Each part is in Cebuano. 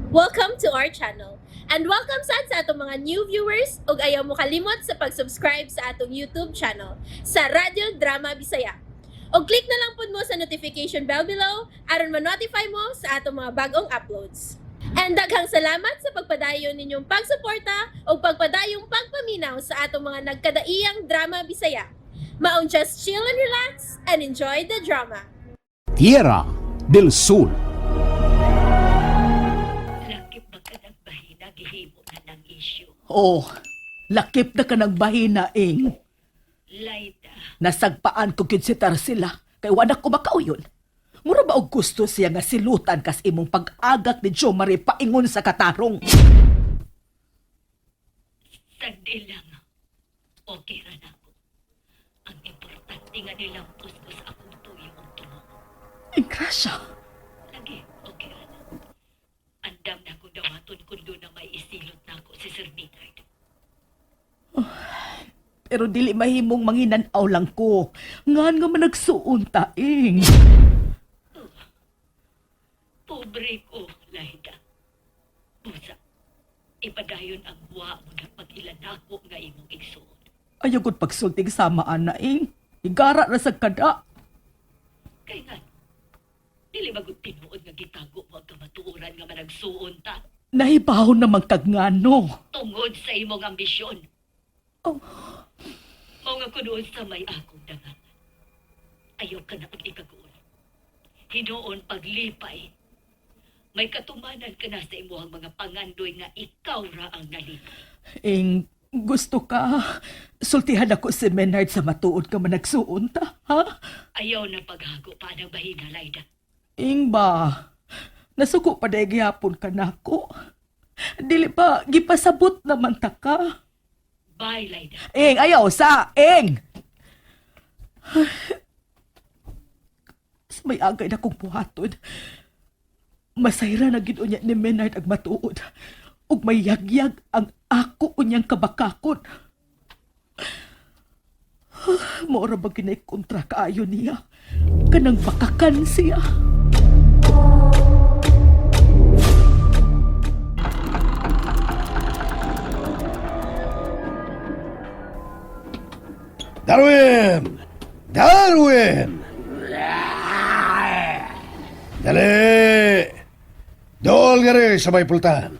Welcome to our channel. And welcome sad sa atong mga new viewers ug ayaw mo kalimot sa pag-subscribe sa atong YouTube channel sa Radyo Drama Bisaya. Og click na lang pud mo sa notification bell below aron ma-notify mo sa atong mga bagong uploads. And daghang salamat sa pagpadayon ninyong pagsuporta ug pagpadayong pagpaminaw sa atong mga nagkadaiyang drama Bisaya. Maong just chill and relax and enjoy the drama. Tierra del Sol. Lakip ba ka ng bahina, gihimo na ng issue. Oh, lakip na ka ng bahina, ing. Laida, Nasagpaan ko gyud si Tarsila, kay wala ko makauyon. Mura ba og gusto siya nga silutan kas imong pag-agak ni Jo Marie paingon sa katarong? sandi lang. Okay ra na ako. Ang importante nga nilampos ko sa akong tuyo ang tumo. Ingrasya. Lagi, okay ra na. Andam na akong dawaton kung doon na may isilot na ako si Sir Maynard. Pero dili mahimong manginanaw lang ko. Ngan nga managsuon ta, ing. Pobre ko, Laida. Busa, ipadayon ang buwa mo na pag-ilan ako nga imong igsuon. Ayaw gud pagsulting sama ana, ing. Igara ra sa kada. Kay nga, dili ba gud tinuod nga gitago mo ang kamatuoran nga managsuon ta Nahibaw naman kag ngano. tungod sa imong ambisyon. Oh. Mao nga kunoon sa may akong dangan. Ayaw ka na pag ikaguol. Hinuon paglipay. May katumanan ka na sa imuhang mga pangandoy nga ikaw ra ang nalipay. Ing, gusto ka. Sultihan ako si Menard sa matuod ka managsuon ta, ha? Ayaw na paghago pa ng bahina, Laida. Ing ba, nasuko pa dahil gihapon ka nako. Dili ba, gipasabot naman ta ka. Bye, Laida. Ing, ayaw sa, ing! Sa may agay na kong buhaton. Masayra na gid unya ni Menard ag matuod. Ug may yagyag ang ako unyang kabakakon. Mora ba ginay kontra kaayo niya? Kanang bakakan siya. Darwin! Darwin! Dali! Dool nga rin sa may pultan.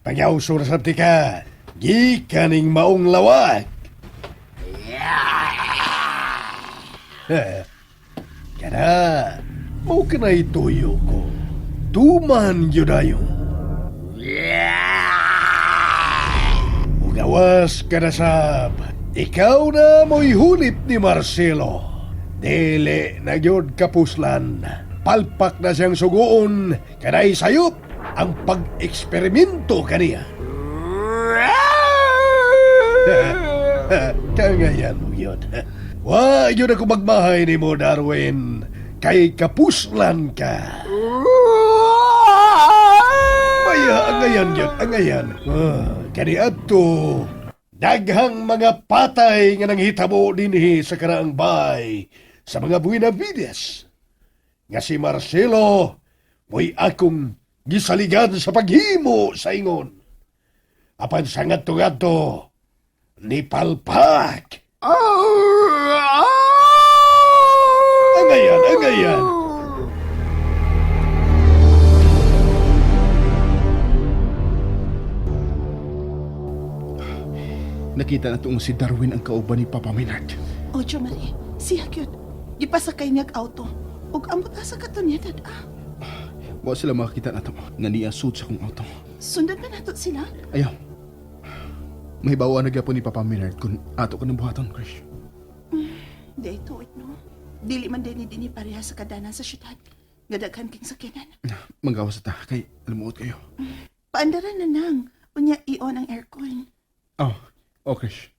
Pag-awso na sa ka, gikaning maong lawak. Kana, mo ka na ituyo ko. Tuman yun ayo. Ugawas ka na sab. Ikaw na mo'y hulip ni Marcelo. Dili na gyud kapuslan. Palpak na siyang suguon kanay sayop ang pag-eksperimento kaniya. Kangayan mo yun. Wa yun ako magmahay ni mo, Darwin. Kay kapuslan ka. Maya, angayan yun, angayan. Ah, kani adto, daghang mga patay nga nanghitabo dinhi sa karaang bay sa mga Buenavides. Nga si Marcelo, mo'y akong gisaligan sa paghimo sa ingon. Apan sa ngadto-ngadto, ni palpak. Angayan, angayan. Nakita na tuong si Darwin ang kauban ni Papa Maynard. O, Jo Marie, siya gyud. Gipasakay niya ang auto. Ug ambot asa kato niya dad ah. Wa sila makakita na to nga niya suit sa kong auto. Sundan ba nato sila? Ayaw. May bawa na gyapon ni Papa Maynard kung ato ka ng buhaton, Krish. Di tuod no. Dili man din ni dinhi pareha sa kadanan sa syudad. Nga daghan king sakyanan. Manggawas ta kay almuot kayo. Paandaran na nang. Unya i-on ang aircon. Oh, oh Krish.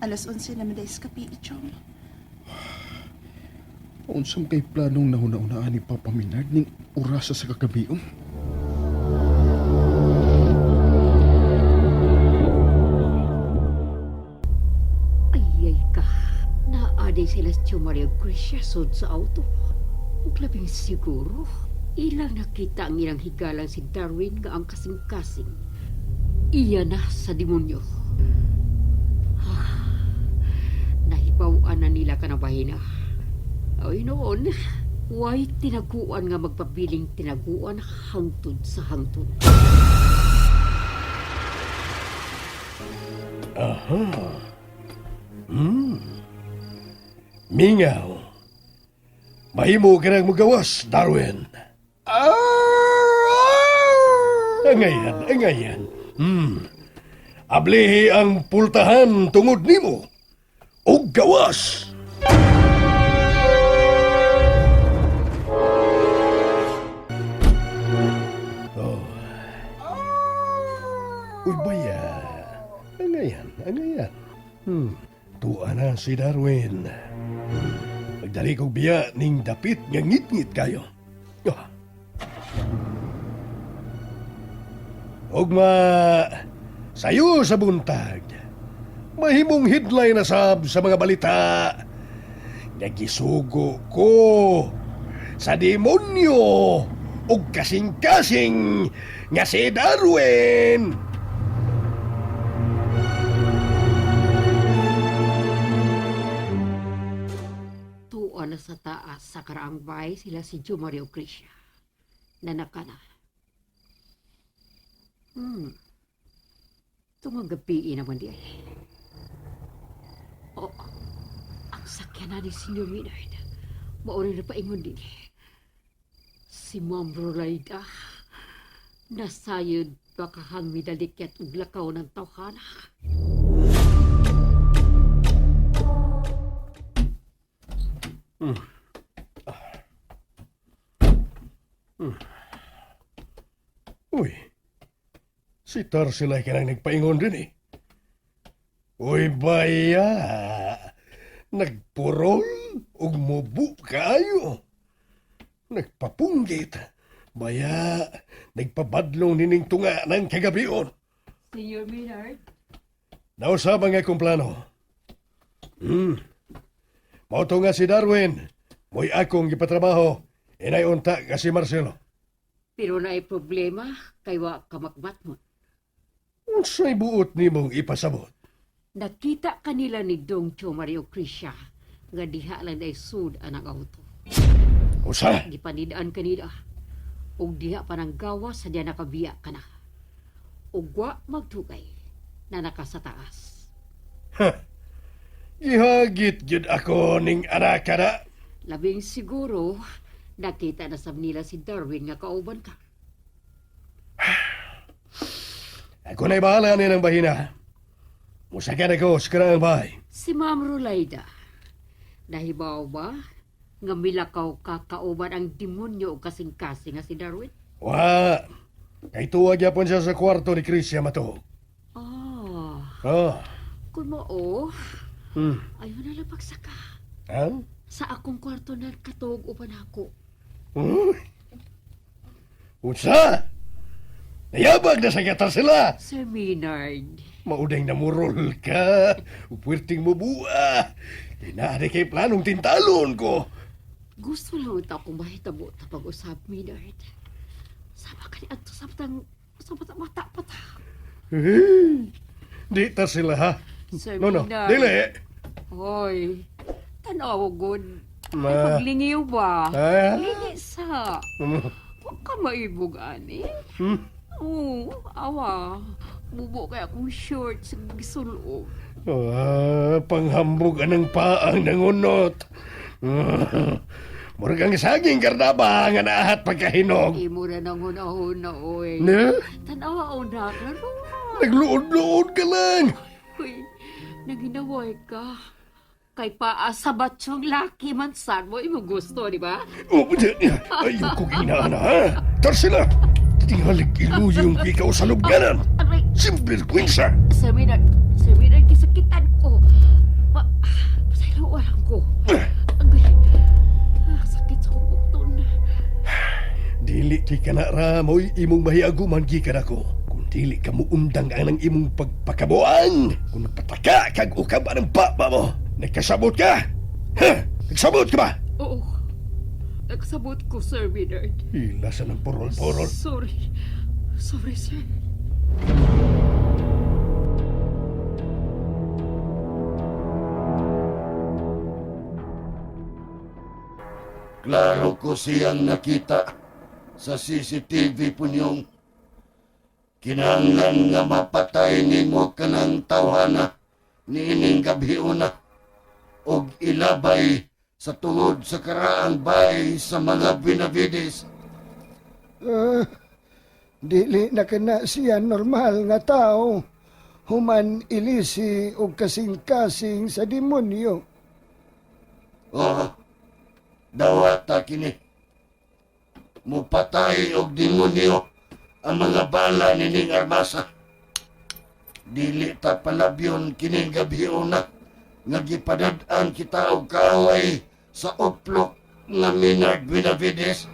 Alas 11 naman dahil sa kapi, Ichom. Unsam kay planong nahuna-unaan ni Papa Maynard ning orasa sa kagabion? Ay, ay ka. Naaday sila si Maria Gracia sud sa auto. Ug labing siguro, ilang nakita ang ilang higalang si Darwin nga ang kasing-kasing. Iya na sa demonyo. Ah, nahibaw-an na nila kanang bahina. Ay noon, way tinaguan nga magpabiling tinaguan hangtod sa hangtod. Mingaw. Mahimo ka nang magawas, Darwin. Angayan, angayan. Ablihi ang pultahan tungod nimo. Og gawas. Oh. Uy, baya. Angayan, angayan. Tuwa na si Darwin. Pagdali kog biya ning dapit nga ngitngit kayo. Ah. Ugma, sayo sa buntag. Mahimong headline na sab sa mga balita. Nagisugo ko sa demonyo ug kasing-kasing nga si Darwin. Tuwa na sa taas sa karaang bahay sila si Jo Mario Crisha. Nanaka na. Tungang gabi naman di ay. Oh, ang sakyanan ni Senior Maynard. Mauri na paingon din. Si Ma'am Rolaida. Nasayod baka hang midalikyat ug lakaw ng tawhana. Uy, si Tarsila ka nang nagpaingon din eh. Uy, baya, nagpurol ug mubu kaayo. Nagpapunggit. Baya, nagpabadlong nining tunga ng kagabion. Senior Maynard? Nausab ang akong plano. Mao to nga si Darwin. Mo'y akong gipatrabaho. Inay unta ka si Marcelo. Pero naay problema kay wa kamakmat mo. Unsay buot nimong ipasabot? Nakita kanila ni Dong Cho Mario Crisha nga diha lang day sud anang auto. Usa? Gipanidaan kanila ug diha pa nang gawa sa diya nakabiya ka na. Ug wa magtugay na naka sa taas. Gihagit gyud ako ning anak na. Labing siguro nakita na sab nila si Darwin nga kauban ka. Ako na'y bahala ni ng bahina. Musakan ako sa karaang bahay. Si Ma'am Rolaida, nahibaw ba nga milakaw ka kauban ang demonyo og kasing-kasing nga si Darwin? Wa! Kay tuwag yapon siya sa kwarto ni Chrisia Mato. Ah, Oh. kung mao, ayaw na lang pagsaka. Ha? Sa akong kwarto na katog uban ako. Uy. Unsa? Nayabag na sa gatar sila. Sir Maynard, Maudeng namurol ka. Upwerting mo buwa. Kinaari kay planong tintalon ko. Gusto lang ito akong mahitabo ta pag-usap, Maynard. Sama ka ni Anto sa batang, sa batang mata pa ta. Eh, di ta sila ha. Sir No, no. Maynard. Dili. Hoy, tanaw gud. Ma. Ay, paglingiw ba? Ah. Lingi sa. Huwag ka maibog, ani. Oo, awa. Bubo kaya akong short sa gisulob. Ah, panghambog anang paang nangunot. Murag ang saging karnaba nga naahat pagkahinog. Imo na nang hunahuna, oy. Ne? Tanawa o na, klaro. Nagluod-luod ka lang. Uy, naginaway ka. Kay paa sa batsyong laki man san mo imo gusto, di ba? Oh, ayaw kong inaana, ha? Tarsila! Tinghalik iluyong ikaw sa lubganan. Aray, Simple kwinsa. Sir Maynard, Sir Maynard, kisakitan ko. Ma, pasayloan ko. Agay, ah, sakit sa kong bukton. Dili kay ka na ramoy imong mahiaguman gikan ako. Kung dili ka muundang anang imong pagpakabuan, kung nagpataka kag ukab anang baba mo, nagkasabot ka! Ha? Nagsabot ka ba? Oo. Nakasabot ko, Sir Maynard. Ila sa ng purol-purol. Sorry. Sorry, sir. Klaro ko siyang nakita sa CCTV punyong. Kinahanglan nga mapatay nimo kanang tawhana niining gabhiuna og ilabay sa tungod sa karaang bay sa mga Benavides. Ah, dili na kana siya normal nga tao. Human ilisi og kasing-kasing sa demonyo. Oh, dawata kini. Mupatay og demonyo ang mga bala nining armasa. Dili ta palabyon kining gabhiuna nga gipadad-an kita og kaaway sa uplok nga Minard Benavides.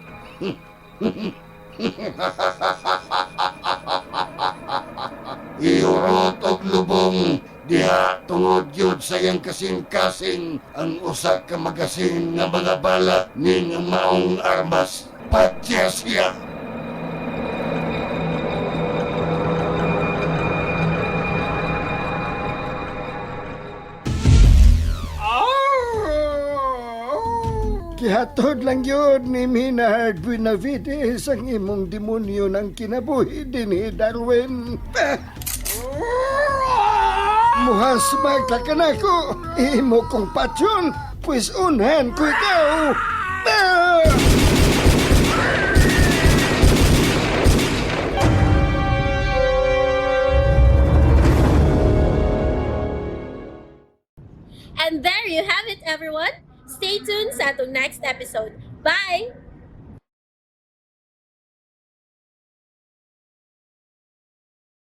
Iurot og lubong diha tungod yun sa iyang kasing-kasing ang usa ka magasin nga mga bala ning maong armas. Patya siya! Gihatod lang yun ni Minard Benavides ang imong demonyo ng kinabuhi dinhi, Darwin. Ah! Muhasmag ka kanako, imo kong patyon, pues unhan ko ikaw. Ah! And there you have it, everyone. Stay tuned sa atong next episode. Bye!